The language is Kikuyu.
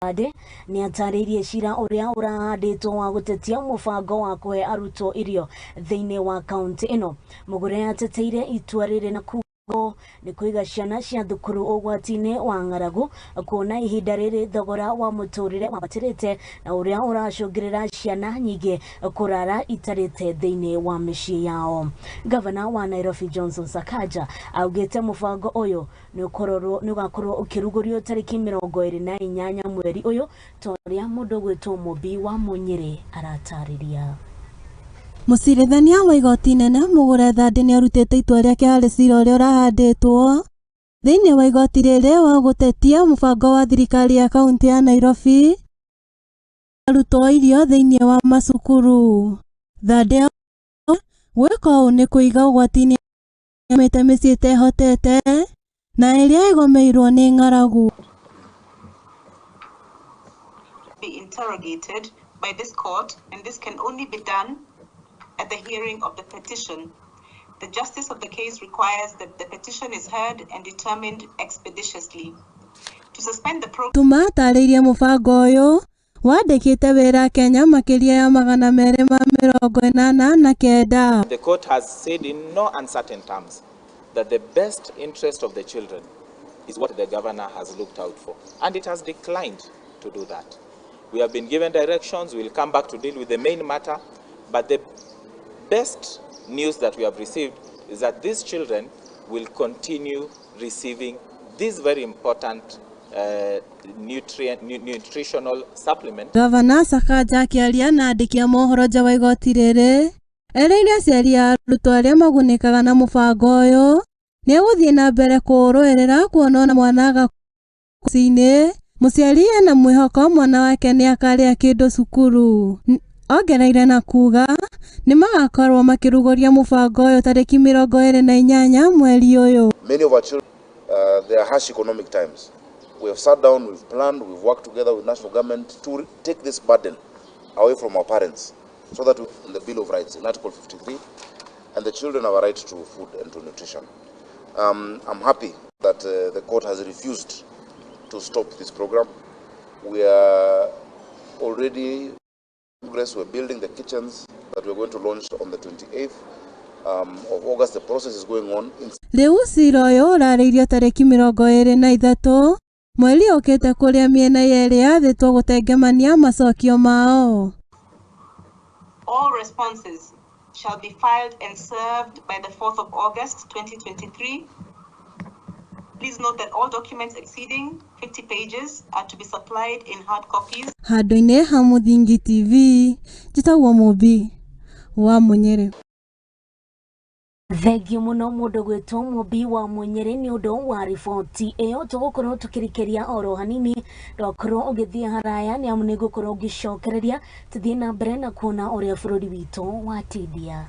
Thande nĩ atarĩirie cira ũrĩa ũrahandĩtwo wa gũtetia mũbango wa kũhe arutwo irio thĩinĩ wa kaunti ĩno. Mugure ateteire itua rĩrĩ na kuga ũũ nĩ kũiga ciana cia thukuru ũgwati-inĩ wa ng'aragu kuona ihinda rĩrĩ thogora wa mũtũrĩre wambatĩrĩte na ũrĩa ũracũngĩrĩra ciana nyingĩ kũrara itarĩte thĩinĩ wa mĩciĩ yao. Gavana wa Nairobi Johnson Sakaja augĩte mũbango ũyũ nĩ ũgakorwo ũkĩrugũrio tarĩki 28 mweri ũyũ ta ũrĩa mũndũ ũgwĩtwo Mũmbi wa Mũnyĩrĩ aratarĩria. Mũcirithania wa igoti inene Mugure Thande nĩ arutĩte itua rĩake harĩ cira ũrĩa ũrahandĩtwo thĩinĩ wa igoti rĩrĩ wa gũtetia mũbango wa thirikari ya kaunti ya Nairobi arutwo irio thĩinĩ wa macukuru. Thande gwĩka ũũ nĩ kũiga ũgwati-inĩ mĩte mĩciĩ ĩtehotete na ĩrĩa ĩgomeirwo nĩ ng'aragu. Be interrogated by this court, and this can only be done at the hearing of the petition. The justice of the case requires that the petition is heard and determined expeditiously. To suspend the program. Tuma atarĩirie mũbango ũyũ wandĩkĩte wĩra Kenya makĩria ya 289. The court has said in no uncertain terms that the best interest of the children is what the governor has looked out for, and it has declined to do that. We have been given directions. We'll come back to deal with the main matter, but the best news that we have received is that these children will continue receiving this very important nutritional supplement. Gavana Sakaja akĩaria na andĩki a mohoro nja wa igoti rĩrĩ erĩire aciari a arutwo arĩa magunĩkaga na mũbango ũyũ nĩ egũthiĩ na mbere kũũrũĩrĩra kuona ona mwana aga mũciĩ-inĩ mũciari ena mwĩhoko mwana wake nĩ akarĩa kĩndũ cukuru. Ongereire na kuga nĩ magakorwo makĩrugũria mũbango ũyũ tarĩki 28 mweri ũyũ. Many of our children, they are harsh economic times. We have sat down, we've planned, we've worked together with national government to take this burden away from our parents, so that we, in the Bill of Rights, in Article 53, and the children have a right to food and to nutrition. I'm happy that the court has refused to stop this program. We are already in progress. We're building the kitchens that we're going to launch on the 28th of August. The process is going on. Rĩu cira ũyũ ũrarĩirio tarĩki 23 mweri ũkĩte kũrĩa mĩena yerĩ yathĩtwo gũtengemania macokio mao. All responses shall be filed and served by the 4th of August 2023. Please note that all documents exceeding 50 pages are to be supplied in hard copies. Handũ-inĩ ha Mũthingi TV, njĩtagwo Mũmbi wa Mũnyĩrĩ. Thengiũ mũno mũndũ gwĩtwo Mũmbi wa Mũnyĩrĩ nĩ ũndũ wa riboti ĩyo. Tũgũkorwo tũkĩrikĩria oro hanini, ndwakorwo ũgĩthiĩ haraya nĩ amu nĩ ngũkorwo ngĩcokereria tũthiĩ na mbere na kuona ũrĩa bũrũri witũ watindia.